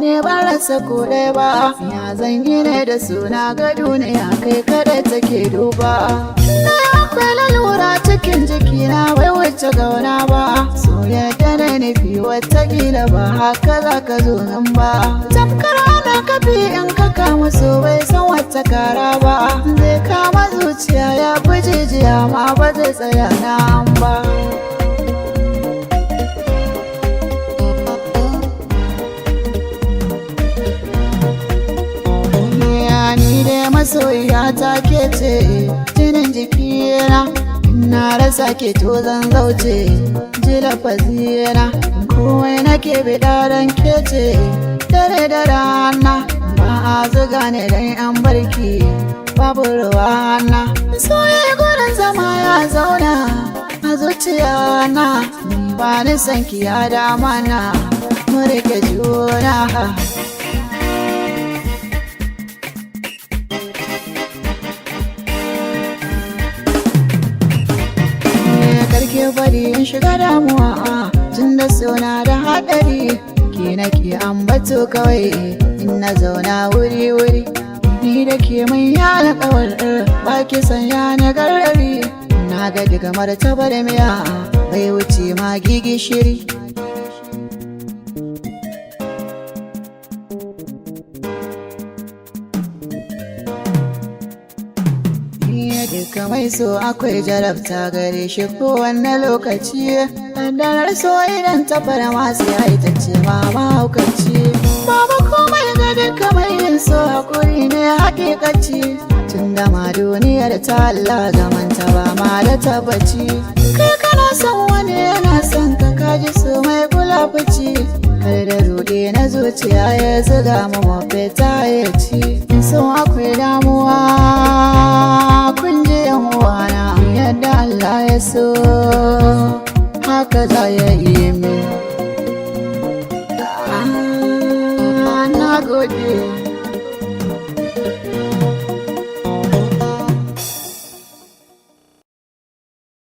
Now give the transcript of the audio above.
ne ban rasa ko ɗaya ba. Ya zan yi ne da suna ga duniya kai kada take duba. Na akwai lalura cikin jikina bai wuce gauna ba. Soyayya na nufi watakila ba haka za ka zo nan ba. Tamkar ana kafi in ka kama so bai san wata kara ba. Zai kama zuciya ya fi jijiya ma ba zai tsaya nan ba. Ni dai masoyiya ta ke ce jinin jikina, na rasa ke to zan zauce ji lafazina, komai nake biɗa don ke ce dare da rana, ba a zuga ne dan yan barki babu ruwana. Soyayya gurin zama ya zauna a zuciya na, ba ni san ki ya dama na mu rike juna. Karke bari in shiga damuwa tun da suna da haɗari, ke nake ambato kawai in na zauna wuri-wuri. Ni da ke mai yana kawar ba ki sanya na garari, na ga daga martabar miya bai wuce ma gishiri. Duka mai so akwai jarabta gare shi kowanne lokaci. Ɗanɗanar so idan ta fara masu ya ita ce ma mahaukaci. Babu komai ga duka mai yin so, hakuri ne hakikaci. Tun da ma duniyar ta Allah zamanta ba ma da tabbaci. Kai kana son wani yana son ka, kaji so mai kula fici. Kar da ruɗe na zuciya ya zuga mu mafita ya ci. So akwai damuwa kun ji yan uwana, yadda Allah ya so haka za ya yi min. Na gode.